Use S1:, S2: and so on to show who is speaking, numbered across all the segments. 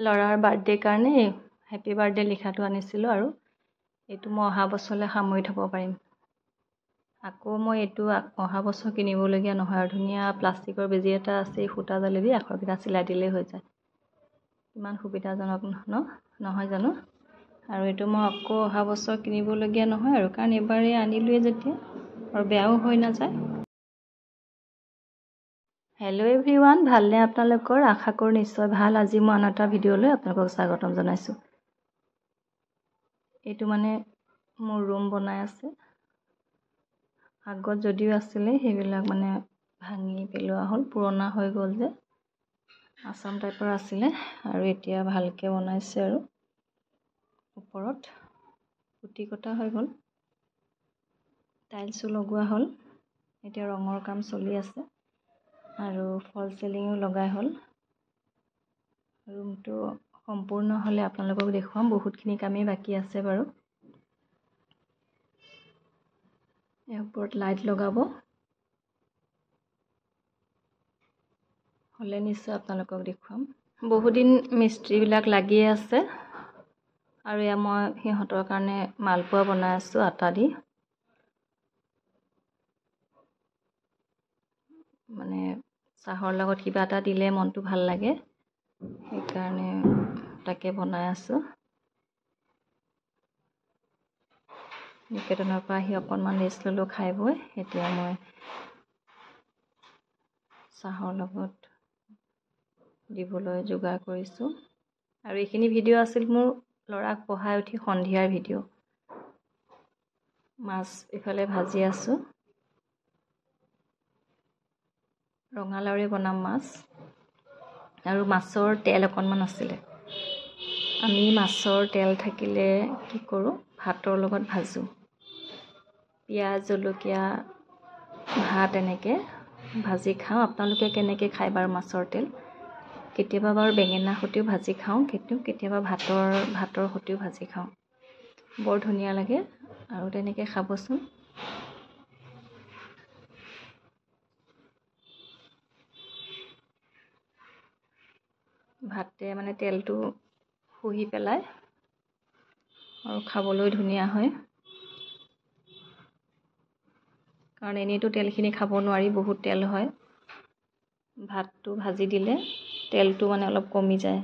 S1: ল'ৰাৰ বাৰ্থডে কাৰণে happy birthday লিখাটো আনিছিলোঁ আৰু এইটো মই অহা বছৰলৈ সামৰি থ'ব পাৰিম। আকৌ মই এইটো অহা বছৰ কিনিবলগীয়া নহয় আৰু ধুনীয়া প্লাষ্টিকৰ বেজী এটা আছে, এই সূতা জালি দি আখৰকেইটা চিলাই দিলেই হৈ যায়। ইমান সুবিধাজনক ন নহয় জানো? আৰু এইটো মই আকৌ অহা বছৰ কিনিবলগীয়া নহয় আৰু, কাৰণ এইবাৰেই আনিলোৱেই যেতিয়া আৰু বেয়াও হৈ নাযায়। হেল্ল' এভৰিৱান, ভালনে আপোনালোকৰ? আশা কৰোঁ নিশ্চয় ভাল। আজি মই আন এটা ভিডিঅ'লৈ আপোনালোকক স্বাগতম জনাইছোঁ। এইটো মানে মোৰ ৰুম বনাই আছে, আগত যদিও আছিলে সেইবিলাক মানে ভাঙি পেলোৱা হ'ল, পুৰণা হৈ গ'ল যে, আছাম টাইপৰ আছিলে আৰু এতিয়া ভালকৈ বনাইছে আৰু ওপৰত পুতি কটা হৈ গ'ল, টাইলছো লগোৱা হ'ল, এতিয়া ৰঙৰ কাম চলি আছে আৰু ফল চিলিঙো লগাই হ'ল। ৰুমটো সম্পূৰ্ণ হ'লে আপোনালোকক দেখুৱাম, বহুতখিনি কামেই বাকী আছে বাৰু। ইয়াৰ ওপৰত লাইট লগাব হ'লে নিশ্চয় আপোনালোকক দেখুৱাম। বহুদিন মিস্ত্ৰীবিলাক লাগিয়ে আছে আৰু এয়া মই সিহঁতৰ কাৰণে মালপোৱা বনাই আছোঁ আটা দি। মানে চাহৰ লগত কিবা এটা দিলে মনটো ভাল লাগে, সেইকাৰণে তাকে বনাই আছোঁ। নিকেতনৰ পৰা আহি অকণমান ৰেষ্ট ল'লোঁ খাই বৈ। এতিয়া মই চাহৰ লগত দিবলৈ যোগাৰ কৰিছোঁ। আৰু এইখিনি ভিডিঅ' আছিল মোৰ ল'ৰাক পঢ়াই উঠি সন্ধিয়াৰ ভিডিঅ'। মাছ ইফালে ভাজি আছোঁ, ৰঙালাওৰে বনাম মাছ। আৰু মাছৰ তেল অকণমান আছিলে, আমি মাছৰ তেল থাকিলে কি কৰোঁ, ভাতৰ লগত ভাজোঁ, পিঁয়াজ জলকীয়া ভাত এনেকৈ ভাজি খাওঁ। আপোনালোকে কেনেকৈ খায় বাৰু মাছৰ তেল? কেতিয়াবা বাৰু বেঙেনা সৈতেও ভাজি খাওঁ, কিন্তু কেতিয়াবা ভাতৰ সৈতেও ভাজি খাওঁ, বৰ ধুনীয়া লাগে আৰু তেনেকৈ খাবচোন। ভাতে মানে তেলটো শুহি পেলাই আৰু খাবলৈ ধুনীয়া হয়, কাৰণ এনেইতো তেলখিনি খাব নোৱাৰি, বহুত তেল হয়। ভাতটো ভাজি দিলে তেলটো মানে অলপ কমি যায়।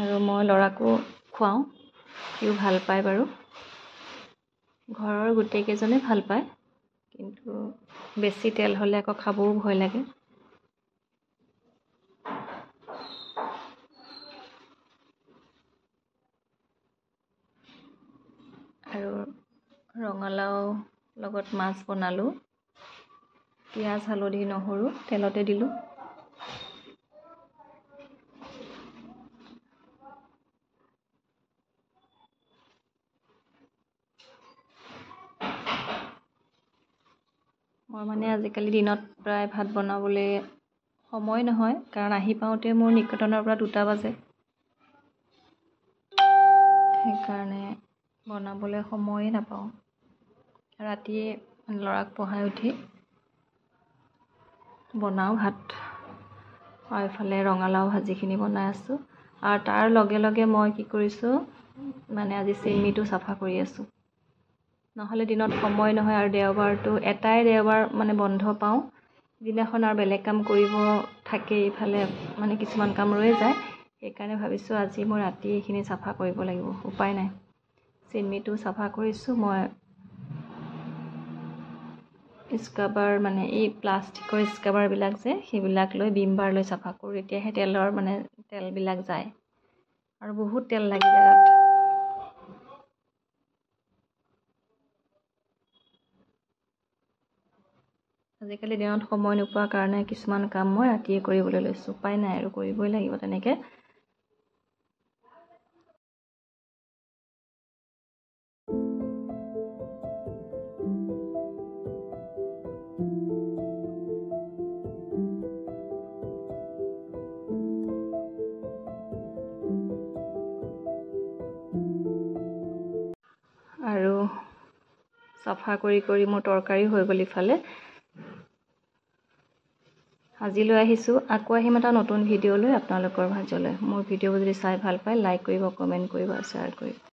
S1: আৰু মই ল'ৰাকো খুৱাওঁ, সিও ভাল পায় বাৰু, ঘৰৰ গোটেইকেইজনে ভাল পায়, কিন্তু বেছি তেল হ'লে আকৌ খাবও ভয় লাগে। আৰু ৰঙালাও লগত মাছ বনালোঁ, পিঁয়াজ হালধি নহৰু তেলতে দিলোঁ। মই মানে আজিকালি দিনত প্ৰায় ভাত বনাবলৈ সময় নহয়, কাৰণ আহি পাওঁতে মোৰ নিকেতনৰ পৰা 2টা বাজে, সেইকাৰণে বনাবলৈ সময়ে নাপাওঁ। ৰাতিয়ে ল'ৰাক পঢ়াই উঠি বনাওঁ ভাত। আৰু এইফালে ৰঙালাও ভাজিখিনি বনাই আছোঁ। আৰু তাৰ লগে লগে মই কি কৰিছোঁ, মানে আজি চিমনিটো চাফা কৰি আছোঁ, নহ'লে দিনত সময় নহয়। আৰু দেওবাৰটো এটাই দেওবাৰ মানে বন্ধ পাওঁ, দিনাখন আৰু বেলেগ কাম কৰিব থাকে, ইফালে মানে কিছুমান কাম ৰৈ যায়। সেইকাৰণে ভাবিছোঁ আজি মই ৰাতি এইখিনি চাফা কৰিব লাগিব, উপায় নাই। চিমনিটো চাফা কৰিছোঁ মই, স্ক্ৰাবাৰ মানে এই প্লাষ্টিকৰ স্ক্ৰাবাৰবিলাক যে, সেইবিলাক লৈ বিম বাৰ লৈ চাফা কৰোঁ, তেতিয়াহে তেলৰ মানে তেলবিলাক যায়। আৰু বহুত তেল লাগি যায় তাত। আজিকালি দিনত সময় নোপোৱাৰ কাৰণে কিছুমান কাম মই ৰাতিয়ে কৰিবলৈ লৈছোঁ, উপায় নাই আৰু কৰিবই লাগিব তেনেকৈ। আৰু চাফা কৰি কৰি মোৰ তৰকাৰী হৈ গ'ল ইফালে। আজিলৈ আহিছোঁ, আকৌ আহিম এটা নতুন ভিডিঅ' লৈ আপোনালোকৰ মাজলৈ। মোৰ ভিডিঅ'বোৰ যদি চাই ভাল পায়, লাইক কৰিব, কমেণ্ট কৰিব আৰু শ্বেয়াৰ কৰিব।